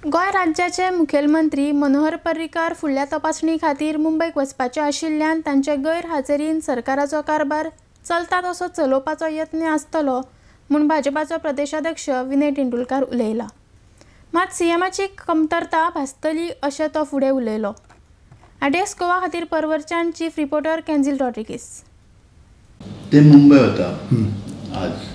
गोंय राज्याचे मुखेलमंत्री मनोहर पर्रीकार फुडल्या तपासणी खातीर मुंबयक वचपाचे आशिल्ल्यान तांचे गैरहाजेरीन सरकाराचो कारभार चलता तसो चलोवपाचो यत्न आसतलो म्हूण भाजपाचो प्रदेशाध्यक्ष विनय तेंडुलकार उलयला. मात सीएमाची कमतरता भासतली अशें तो फुडें उलयलो. आरटीएस गोवा खातीर परवरच्यान चीफ रिपोर्टर कॅन्झिल रॉड्रिगीस. ते मुंबय वता आज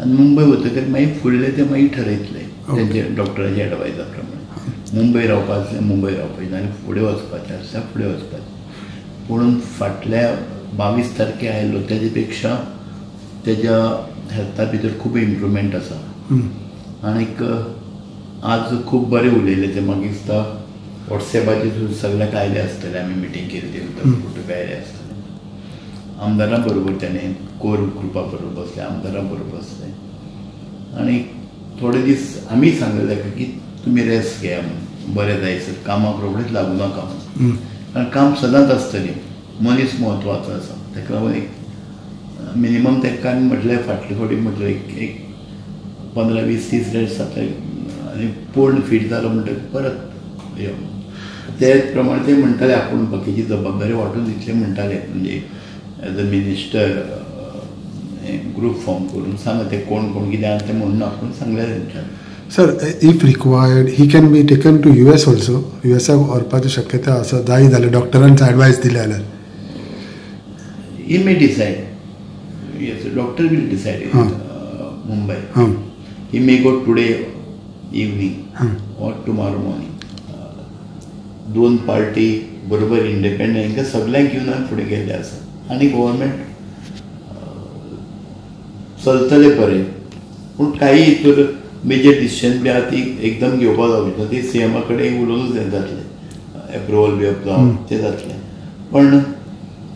आनी मुंबय वतकीर मागीर फुडलें ते मागीर ठरयतले तेंचे डॉक्टराच्या एडवायजा प्रमाणे. मुंबय रावपाचें मुंबय रावपाचें आनी फुडें वचपाचें आसता फुडें वचपाचें. पूण फाटल्या 22 तारखे आयलो तेजे पेक्षा तेज्या हेल्था भितर खूब इम्प्रुवमेंट आसा आनीक आज खूब बरें उलयलें ते. म्हाका दिसता वॉट्सॅपाचेर सुद्दां सगळ्यांक आयले आसतले, आमी मिटींग केली ते फोटो बी आयले आसतले. आमदारां बरोबर तेणें कोर ग्रुपा बरोबर बसले, आमदारां बरोबर बसले आनी थोडे दीस आमी सांगले ताका की तुमी रेस्ट घेया म्हणून, बरें जायसर कामाक रोखडेच लागूं नाका म्हणून, कारण काम सदांच आसतलें, मनीस म्हत्वाचो आसा. ताका लागून एक मिनिमम ताका आमी म्हटलें फाटले फावटी म्हटलें एक 15-20 दीस रेस्ट जातले आनी पूर्ण फीट जालो म्हणटकीर परत यो. ते प्रमाणे ते म्हणटाले आपूण बाकीची जबाबदारी वांटून दितले म्हणटाले, म्हणजे as a minister group form करून सांगा ते कोण कोण कितें आसा तें म्हणून आपूण सांगलें तेंच्यान. Sir, if required he can be taken to US also. युएसाक व्हरपाची शक्यता आसा जाय जाल्यार डॉक्टरान एडवायस दिली जाल्यार. He may decide. Yes, doctor will decide in Mumbai. He may go today evening or tomorrow morning. दोन पार्टी बरोबर इंडिपेंडंट हांकां सगल्यांक घेवन आमी फुडें गेल्ले आसा आनी गव्हर्मेंट चलतलें बरें. पूण काही हितूर मेजर डिसिजन बी आहा ती एकदम घेवपाक जावची ना, ती सीएमा कडेन उलोवनूच जातलें, एप्रुवल बी जावन तें जातलें. पण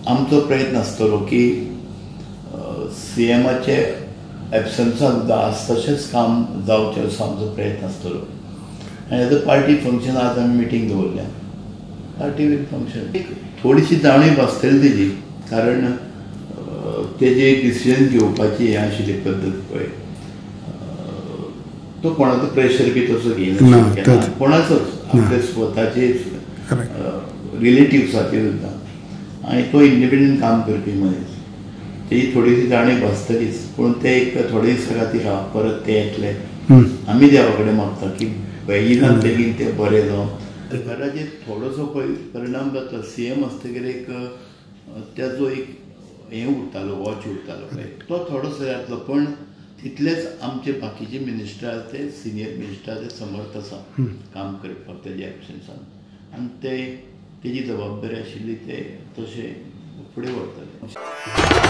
आमचो प्रयत्न आसतलो की सीएमाचे एबसन्सान सुद्दां आज तशेंच काम जावचें असो आमचो प्रयत्न आसतलो. आनी एज अ पार्टी फंक्शन आज आमी मिटींग दवरल्या, पार्टी वील फंक्शन. एक थोडीशी जाणीव आसतली तेजी, कारण तेजी डिसिजन घेवपाची हें आशिल्ली पद्दत पळय, तो कोणाचो प्रेशर बी तसो घेयना, कोणाचोच आपले स्वताचे रिलेटिव्साचेर सुद्दां, आनी तो इंडिपेंडंट काम करपी मनीस, तेजी थोडीशी जाणीव आसतलीच. पूण ते एक थोडे दिसा खातीर आहा, परत ते येतले. आमी देवा कडेन मागता की बेगिनात बेगीन ते बरे जावं. सरकाराचेर थोडोसो परिणाम जाता. सीएम आसतकीर एक तेजो एक हें उरतालो, वॉच उरतालो पळय, तो थोडोसो जातलो. पण तितलेच आमचे बाकीचे मिनिस्टर आसा ते सिनियर मिनिस्टर ते समर्थ आसा काम करपाक तेज्या एबसन्सान, आनी ते तेजी जबाबदारी आशिल्ली ते तशें फुडें व्हरतले.